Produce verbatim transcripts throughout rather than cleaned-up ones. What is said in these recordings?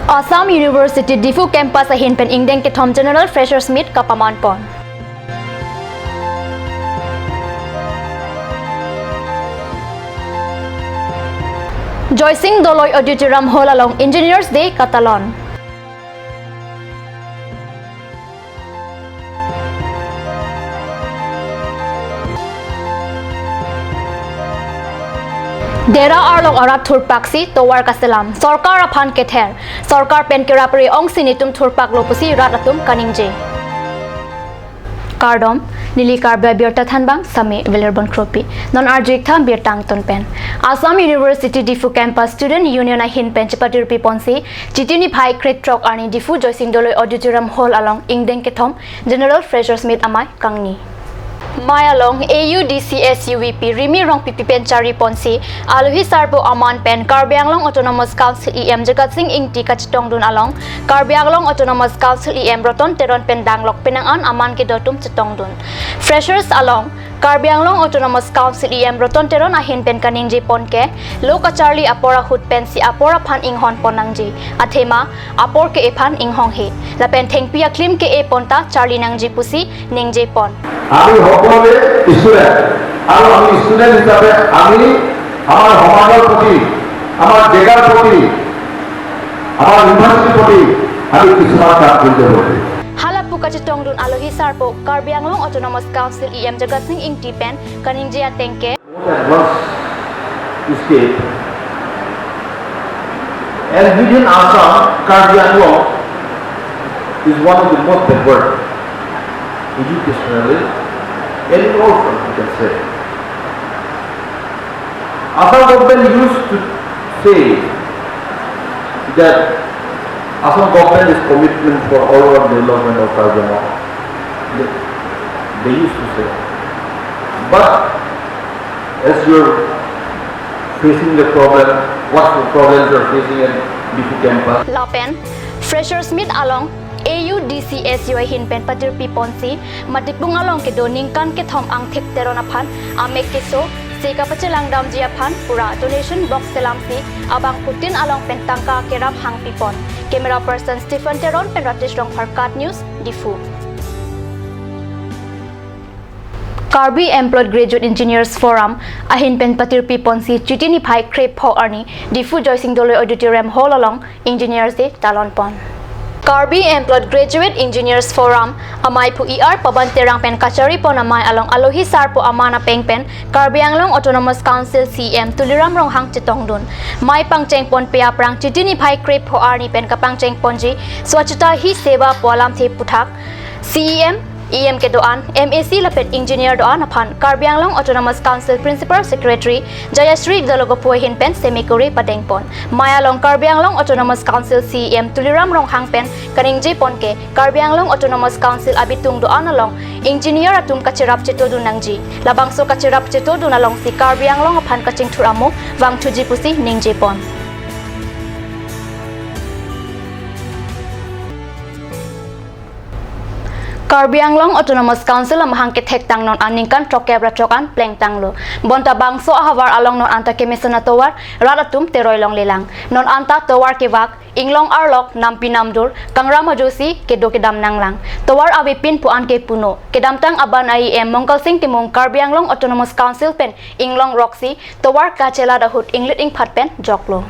Assam University Diphu Campus ahin pen ingdeng kethom General Freshers Meet kapaman pon. Joysing Doloi Auditorium Hall along Engineers Day katalon. Dera arlok arat thurpaksi tovar kaselam, sorkar aphan kether, sorkar pen kerap-re ongsi netum thurpaklo pusi rat atum kaningje. Kardom, neli Karbi Abirta thanbang Sami Valerbon Kropi. Non arju-ik tha birta angton pen. Assam University Diphu Campus Student Union ahin pen chepatirpi ponsi Chiti niphai krep throk arni Diphu Joysing Doloi Auditorium Hall along ingdeng kethom General Freshers Meet amei kangni. Mei along A U D C S U V P Rimi Rongpipi pen chari ponsi alohi sarpo aman pen Karbi Anglong Autonomous Council E M Jagat Sing Engti kachetongdun along Karbi Anglong Autonomous Council E M Roton Teron pen danglok penang an aman kedo atum chetongdun. Freshers along Karbi Anglong Autonomous Council E M Roton Teron ahin pen kaningje pon ke, lo kacharli apor ahut pensi apor aphan inghon pon nangji. Athema apor ke-e aphan inghonghe. Lapen thengpi aklim ke-e pon ta charli nangji pusi ningje pon. আমি সকলোৱে ষ্টুডেণ্ট আৰু আমি ষ্টুডেণ্ট হিচাপে আমি আমাৰ সমাজৰ প্ৰতি, আমাৰ জেগাৰ প্ৰতি, আমাৰ ইউনিভাৰ্চিটিৰ প্ৰতি আমি কিছুমান কাম কৰিব লাগিব। Hala pu kachetongdun alohi sarpo Karbi Anglong Autonomous Council E M Jagat Sing Engti pen kaningje ateng ke. Most advanced state, and within Assam, Karbi Anglong is one of the most backward educationally and in all fronts, you can say. Assam government used to say that Assam government is commitment for all over development of Karbi Anglong. They, they used to say. But as you're facing the problem, what problems you're facing at Diphu campus? Lapen Freshers Meet along A U D C S U ahin pen patirpi ponsi Matipung along kedo ningkan kethom Angthik Teron aphan amek keso si kapachelangdamji aphan pura donation box selamsi abangphutin along pen tangka kerap hangpi pon. Camera person Stephen Teron pen Rajesh Rongphar, KAT News, Diphu. Karbi Employed Graduate Engineers Forum ahin pen patirpi ponsi Chiti niphai krep pho arni Diphu Joysing Doloi Auditorium Hall along Engineers Day talon pon. Karbi Employed Graduate Engineers Forum amei aphu E R Paban Terang pen kachari pon amei along alohi sarpo aman apeng pen Karbi Anglong Autonomous Council C E M Tuliram Ronghang chetongdun. Mei pangcheng ponpe aphrang Chiti niphai krep pho arni pen kapangcheng ponji Swachhata Hi Seva pu alamthe aputhak C E M, E M kedo-an, M A C lapen engineer do-an aphan Karbi Anglong Autonomous Council Principal Secretary Jayashree Dologophu ahin pen semekuri padeng pon. Mei along Karbi Anglong Autonomous Council C E M Tuliram Ronghang pen kaningje pon ke Karbi Anglong Autonomous Council abitung do-an along engineer atum kacherap chetodun nangji. Labangso kacherap chetodun alongsi Karbi Anglong aphan kachingthur amo vangthuji pusi ningje pon. Karbi Anglong Autonomous Council amahang kethektang non aningkan throkkep ra throk an plengtanglo. Bonta bangso ahavar along non anta kemesen atovar rat atum teroi longlelang. Non anta tovar kevak, inglong arlok, nampi namdur, kangram ajosi kedo kedam nanglang. Tovar avepin pu-an ke puno. Kedamtang aban E M Mongkalsing Timung Karbi Anglong Autonomous Council pen inglong roksi tovar kachelat ahut inglit ingphat pen joklo.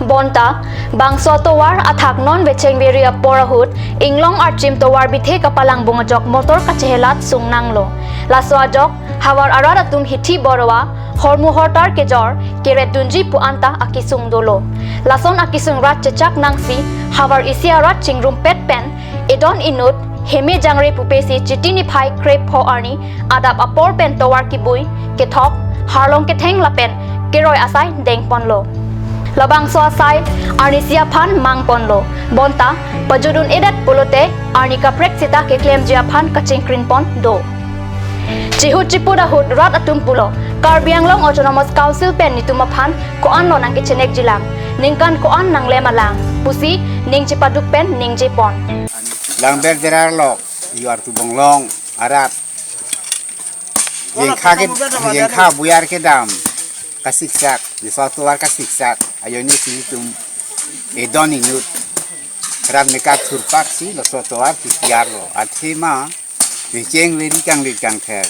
Bonta bangso tovar athak non vecheng veri apor ahut inglong archim tovar bithe kapalang bung ajok motor kachehelat sung nanglo. Laso ajok havar arat atum hithi borwa, hormu hortar kejor, keret dunji pu-an ta akesung dolo. Lason akesung rat chechak nangsi havar isi arat chingrumpet pen edon inut, heme jangre pupesi Chiti niphai krep pho arni adap apor pen tovar kibui, kethok, harlong ketheng lapen keroi asai dengponlo. Labangso asai arnisi aphan mangponlo. Bonta pajut un-edet pulote arni kaprek sita keklemji aphan kachingkrin pon do. Chihut chiput ahut rat atum pulo, Karbi Anglong Autonomous Council pen netum aphan ko-an lo nangkechenekjilang, ningkan ko-an nanglemalang pusi ning chepaduk pen ningje pon. Langber Dera arlok, yu artu bonglong arat. Jengkha ke, jengkha buyar kedam kasiksak, di sotovar kasiksak, ajoine si netum edon inut rat mekar thurpaksi laso tovar P P R lo. Athema vecheng veri kanglit kangther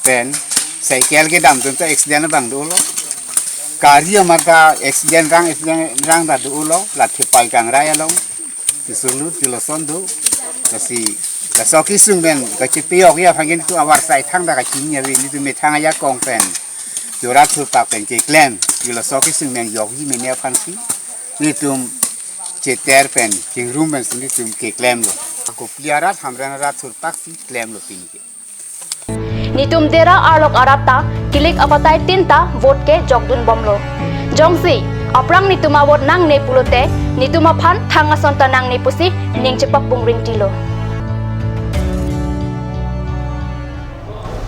pen cycle kedam dunta accident abang dolo. Gari amat ta accident rang, accident rang ta dolo. La Thepai Kangrai along, Tisurlut, Tiloson do. Lasi laso kesung pen kachepeyokji aphan ke nelitum avarsai thangta kachini ave, nelitum methang ajakong pen, jo rat thurpak pen keklem, jo laso kesung pen yokji mene aphansi nelitum cheter pen chingrum pensi nelitum keklemlo. Kopili arat, Hamren arat thurpaksi klemlo pini ke. Netum Dera arlok arat ta kilik abatai tin ta vote kejokdunbomlo. Jongsi aphrang netum avote nangne pulote netum aphan thang ason ta nangne pusi ning chepapung ringtilo.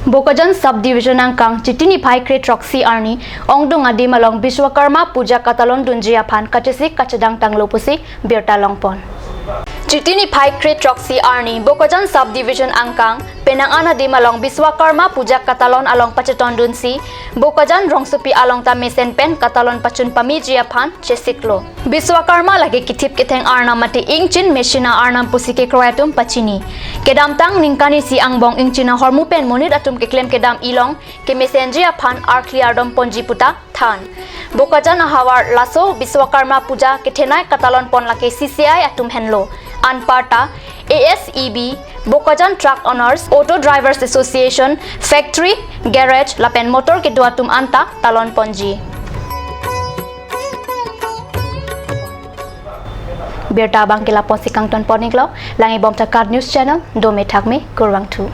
Bokajan Sub Division angkang Chiti niphai kre-throksi arni ongdung adim along Biswakarma Puja katalon dunji aphan kachesik kachedang tanglo pusi birta longpon. Chiti niphai kre-throksi arni Bokajan Sub Division angkang penang an adim along Biswakarma Puja katalon along pachetong dunsi Bokajan rongsopi along ta mesen pen katalon pachun pameji aphan chesiklo. Biswakarma lake kethip ketheng arnam mate ingchin machine arnam pusi kekroi atum pachini. Kedamtang ningkan isi angbong ingchin ahormu pen monit atum keklem kedam ilong kemesenji aphan arkli ardom ponji puta than. Bokajan ahavar laso Biswakarma Puja kethenei katalon pon lake C C I atum henlo. Anparta A S E B, Bokajan Truck Owners, Auto Drivers Association, Factory, Garage lapen motor kedo atum anta talon ponji. Birta abang ke lapusi kangton pon-iklo, langibom ta KAT News Channel, dome thakme, kurvangthu.